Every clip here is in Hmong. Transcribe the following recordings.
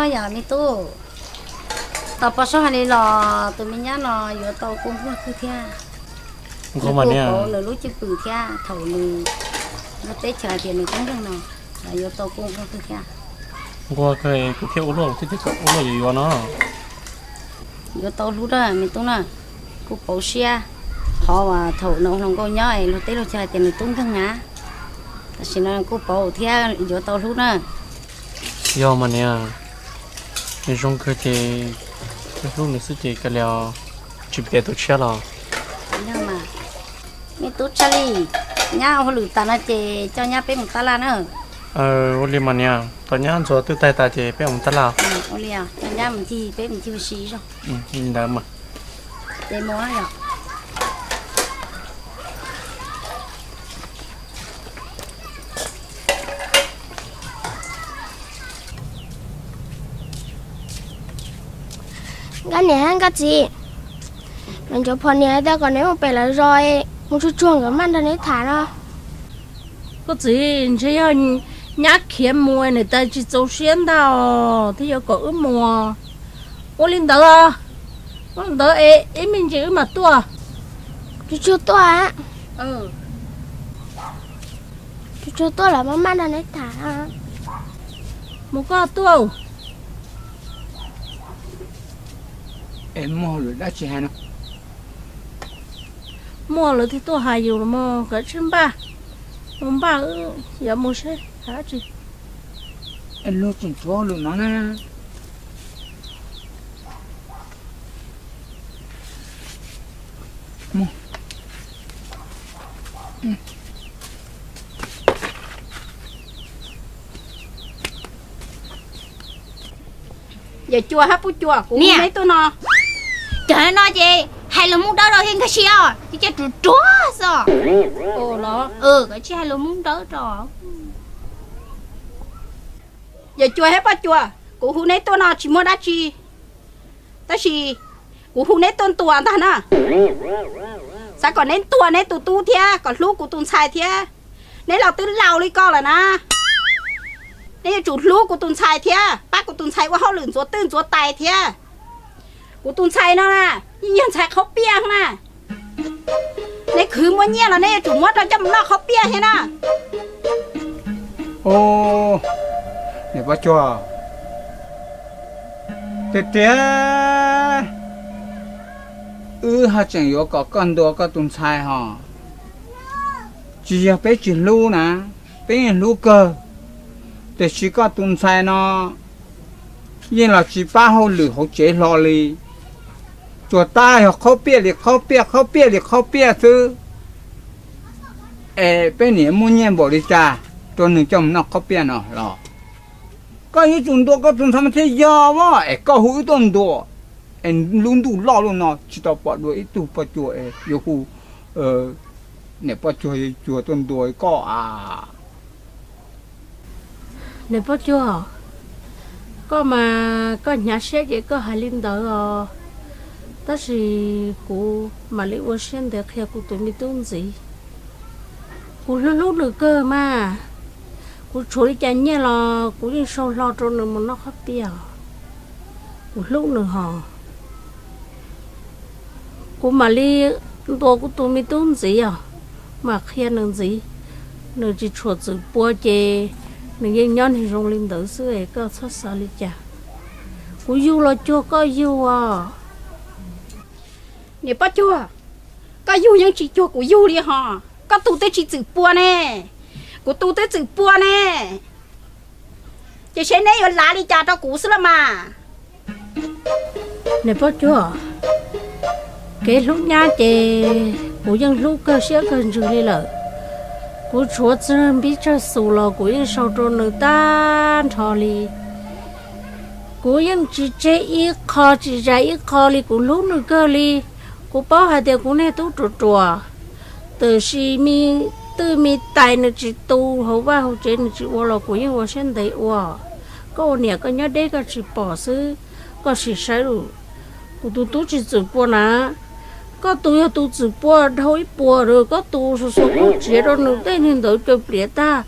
Yog me tub, tau pom saib hais li los tus me nyab no yuav tau kua muag kawg thiab. Nws kuj pauv nws lub cwj pwm thiab thaum nws lub teb chaws hais tias nws tub nkeeg no, yuav tau kua muag kawg thiab. Nquag kawg, kuv thiaj ua luaj, kuv thiaj tias kom ua luaj yuav yuav no. Yuav tau hlub na me tub na, kuj pauv siab. Qhov uas thaum nws hluas nkauj nyob es luag teb luag chaw hais tias nws tub nkeeg na, tam sim no kuj pauv thiab yuav tau hlub na. Yog mas niam, nws zoo kawg ces hlub nws xwb ces kav liam, tsis piav tus tshiab los. Me tub Tshaj Lij, nyab ua hauj lwm tas no ces coj nyab peb mus tab laj na. Ua li mas niam, tos nyab ntxuav twb taig tas ces peb mus tab laj. Ua li, coj nyab mus ncig peb mus ncig ua si zog. Li ntawd mas. Ces mus yom. Nkauj niam nkauj txiv, mas ncuav phom niam hais tias kom neb mus pem lawv zos, mus tsuag tsuag nkawd maj nrog neb tham no. Koj txiv, ntshe yog nyab khiav mus nws tas tsis txaus siab ntag thiaj yuav kom wb mus. Ua li ntawd, ua li ntawd es ib me ntsis wb mam tuaj. Tsuag tsuag tuaj, tsuag tsuag tuaj los maj maj nrog neb tham. Mus koj tuaj. Es muaj lwm dab tsi hais no? Muaj lawv thiaj tuaj hais yus los mas, kav tsij npaj, mus npaj, yuav mus seb hais dab tsi. Es luag tseem tshuav lwm no na. Yawm Cua hab Poj Cua, kuv hu neb tuaj no. Cov no ces hais lus Hmoob Dawb rau thiab nkag siab os, ces cov ruam ruam xwb. Los, koj tsis hais lus Hmoob Dawb rau. Yawm Cua hab Poj Cua, kuv hu neb tuaj no tsis muaj dab tsi, tab sis kuv hu neb tuaj ntuas ntag na. Xav kom neb ntuas neb tus tub thiab kom hlub kuv tus ntxhais thiab. Neb los twb laus li ko lawm na, neb yuav tsum hlub kuv tus ntxhais thiab pab kuv tus ntxhais ua hauj lwm ntxuav twj ntxuav tais thiab. Kuv tus ntxhais no na, yeej yog ntxhais qhaub piaj na. Neb khwv muaj nyiaj los neb yuav tsum muab rau coj mus noj qhaub piaj thiab na. Niam Poj Cuag, tiag tiag, wb haj tseem yuav kom koj ntuas koj tus ntxhais hos. Tsis yog peb tsis hlub na, peb yeej hlub kawg, tiam sis koj tus ntxhais no yeej los tsis pab hauj lwm hauv tsev hlo li. Tsuas tab yog qhaub piaj li qhaub piaj, qhaub piaj li qhaub piaj xwb. Es peb niam muaj nyiaj npaum li cas rau nws coj mus noj qhaub piaj no los? Koj yuav tsum ntuas koj tus ntxhais mas thiaj yog as, es koj hu wb tuaj ntuas, es lub ntuj loj loj no tsis tau pom dua ib tug Poj Cuag es yuav hu niam Poj Cuag, Cuag tuaj ntuas koj as. Niam Poj Cuag, koj mas koj hnyav siab ces koj hais li ntawd os, tab sis kuv mam li ua siab ntev qhia kuv tus me tub ntxiv. Kuv hlub hlub nws kawg mas, kuv tshuav li cas nyiaj los kuv yeej sau hlo rau nws mus noj qhaub piaj. Kuv hlub nws hos, kuv mam li ntuas kuv tus me tub ntxiv os, mam qhia nws ntxiv. Nws tsis tshua txwm pua ces nws yeej nyob niag zoo li ntawd xwb, koj txhob xav li cas. Kuv yug los cuag koj yug os. Niam Poj Cuag, koj yug yeej tsis cuag kuv yug li hos, koj tus twb tsis txwm pua ne, kuv tus twb txwm pua ne. Ces seb neb yuav lav li cas rau kuv xwb los mas. Niam Poj Cuag, kev hlub nyab ces kuv yeej hlub kawg siab kawg ntsws li lawm. Kuv tshuav tsawg npib tsawg xus los kuv yeej sau rau nws tag nrho li. Kuv yeej tsis tseg ib qho tsis zais ib qho li, kuv hlub nws kawg li. Kuv paub hais tias kuv niag tub ruam ruam, tiam sis me twj me tais nws tsis tu, hauv vaj hauv tsev nws tsis ua los kuv yeej ua siab ntev ua. Koj ua niam koj nyob deb koj tsis pom xwb, koj sim saib lawm. Kuv tus tub tsis txwm pua na, koj tus yog tus txwm pua dhau ib puas lawm. Koj tus xuas xuas khaub tsiav rau nws tej niag ntawd caws pliav tag,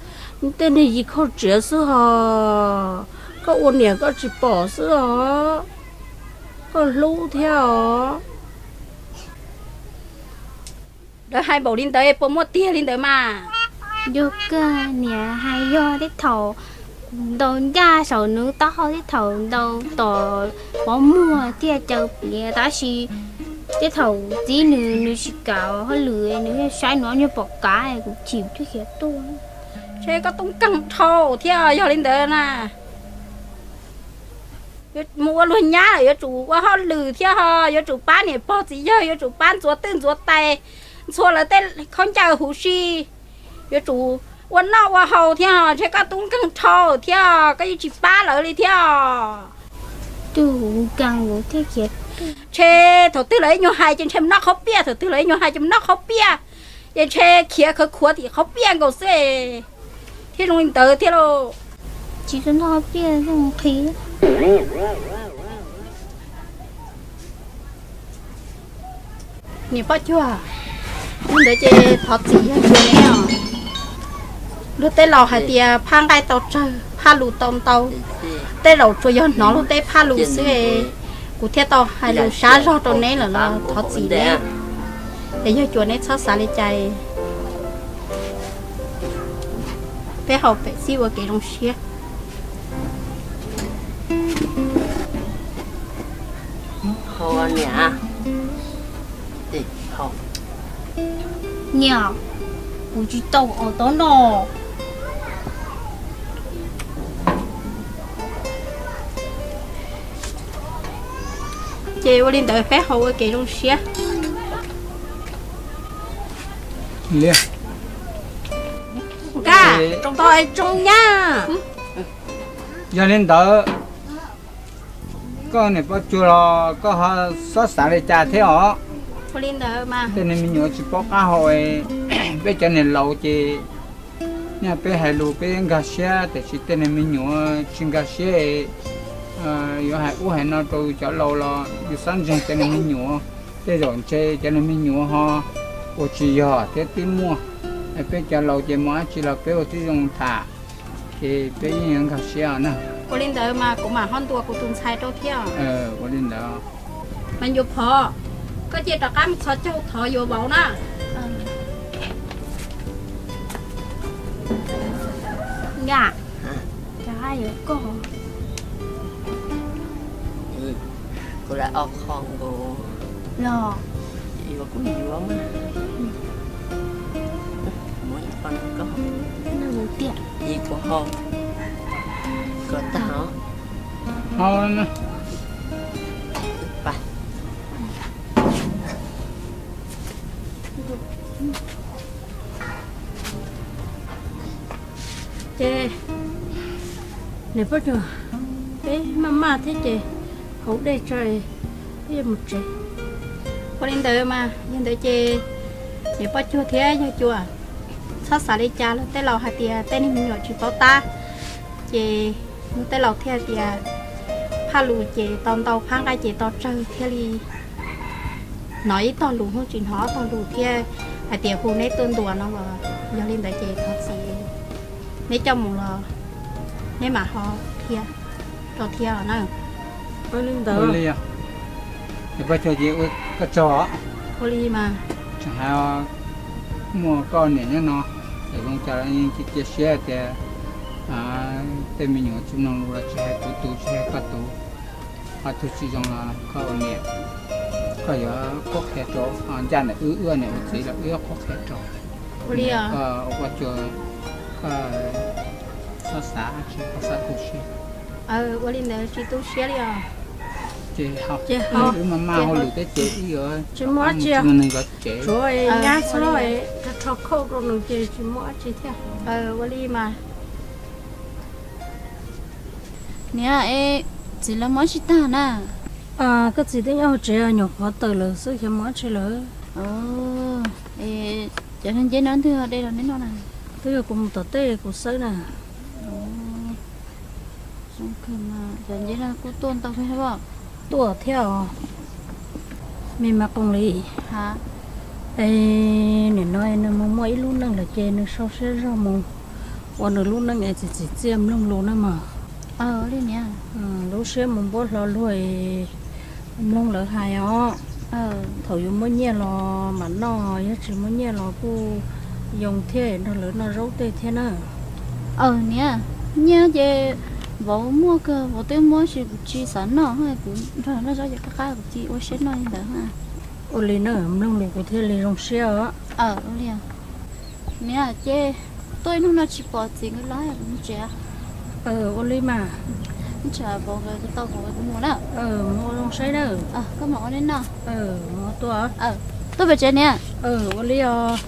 tej niag yim khaub tsiav xwb hos. Koj ua niam koj tsis pom xwb os, koj hlub thiab os. Lawv hais npaum li ntawd puas muaj tiag li ntawd mas? Yog kawg niam, hais yog tej thaum ntaus ncaj saum nws taub hau, tej thaum ntaus tom qhov muag thiaj caws pliav, tab sis tej thaum txiv nws, nws tsis kam hauj lwm, nws saib nws ob nyuag pom kav, kuv chim thiaj khiav tuaj. Ntshe koj tub nkeeg dhau thiab, yog li ntawd na mus ua luag nyab lawm yuav tsum ua hauj lwm thiab ho, yuav tsum pab niam pog txiv yawg, yuav tsum pab ntxuav twj ntxuav tais, ntxhua lawv tej khaub ncaws huv si, yuav tsum ua noj ua haus thiab ho. Ntshe koj tub nkeeg dhau thiab, koj yeej tsis pab lawv li thiab. Ntshe thaum twg lawv ib nyuag hais ces ntshe mus noj qhaub piaj, thaum twg lawv ib nyuag hais ces mus noj qhaub piaj, ces ntshe khiav khawv khuav tim qhaub piaj nkaus xwb thiab zoo li ntawd thiab lauj. Niam Paj Cuag, hnub ntawd ces thov txim yog cuag neb os. Luag tej laus hais tias phaj nqaij tau tsawg, phaj lus tau ntau. Tej zaum tsuas yog hnov luag tej phaj lus xwb, kuv thiaj tau hais lus sab zog rau neb lawm los thov txim neb. Es yog cuag neb txhob xav li cas, peb haus pem xib ua kev zoo siab. Niam, kuv tsis tau os tob no. Ces ua li ntawd peb haus ua kev zoo siab. Nkauj, tau es tsoo nyab. Yog li ntawd, koj niam Paj Cuag los koj ho xob xav li cas thiab os? Tej niag me nyuam tsis paub qab hau, peb cov niam laus ces nyaj peb hais lus peb nkag siab, tiam sis tej niag me nyuam tsis nkag siab, yuav hais ub hais no rau cov laus los yus xob ntseeg cov niag me nyuam. Tej zaum ntshe cov niag me nyuam ho ua tsis yog thiab twb muaj. Peb cov laus ces mus dab tsi los peb ua tib zoo tham, ces peb yeej yuav nkag siab na. Ua li ntawd mas kuv mam ho ntuas kuv tus ntxhais rau thiab. Ua li ntawd. Mas Ncuav Phov, koj cia rov qab mus txhos caug thov yuav vauv na. Nkauj, rov qab yuav koj. Kuv lawv ob qho nkaus. Los, yuav kuj yuav mas. Muab ib qho no koj, ib kuv haus kom tag os. Haus na. Ces niam Paj Cuag, peb maj maj thiab ces haus dej tso peb yuav mus tsev. Ua li ntawd mas yog ntawd ces niam Paj Cuag thiab yawg Cuas, txhob xav li cas, luag tej laus hais tias tej niag me nyuam tsis paub tab, ces luag tej laus thiaj tias phaj lus ces tau ntau, phaj nqaij ces tau tsawg thiaj li hnov ib tog lus, tsis hnov ob tog lus thiaj hais tias hu neb tuaj ntuas no los. Yog li ntawd ces thov txim, neb coj mus los neb mam ho qhia rau thiab os na. Ua li ntawd, koj tsaug. Ua li mas, tseem hais muaj koj niam nyob no, es zoo cas los yeej cia siab tias tej me nyuam tsis mloog lus los tsis hais kuv tus tsis hais koj tus, qhov twg tsis zoo los koj ua niam, koj yuav qhuab qhia rau, ncaj ntawm wb, wb niam ua txiv los wb yuav qhuab qhia rau. Ua li, koj ua Paj Cuag, koj txhob xav dab tsi, koj xav tu siab. Ua li ntawd tsis tu siab li os. Ces wb maj maj hauj lwm thiab ces wb yuav tsis muaj dab tsi, tsuav nyab txhob rho khauj rau nws ces tsis muaj dab tsi thiab. Ua li mas. Niam, es txiv lawv mus dab tsi tag na? Koj txiv twb nyob hauv tsev nyuam qhuav tawm lawm xwb, xyov mus dab tsi lawm. Cov hneev nceb no twg de los neb noj na? Twb yog kuv mus tom teb kuv xawb na. Cov nceb no kuj tuaj ntau thiab os. Tuaj thiab os. Me mas Qoos Lis, es nim no nws mus muaj ib lub neej lawm ces nws sau siab zog mus ua nws lub neej es txiv txiv txiaj mloog lus na mog. Li niam. Lub siab mus npuab hlo luag, mloog lawv hais os. Thaum yuav muaj nyiaj los mam noj, yog tsis muaj nyiaj los kuj yoo thiab, nrog lawv noj zaub tej thiab na. Aws niam, nyiaj ces vauv muaj kawg, vauv twb muab, tab sis kuv tsis xav noj, kuv nrog noj zaub ces qab qab kuv cia ua siab noj li ntawd. Ua li na, mloog lus kuv thiaj li zoo siab os. Niam, ces tuaj ib hnub no tsis pom txiv nkawd los, kuv mus tsev. Ua li mas. Ntshai vauv nkawd tsis tau, kuv mus na. Mus ua zoo saib na. Koj mam ua li no. Mus ua tuaj. Tuaj pem tsev niam. Ua li os.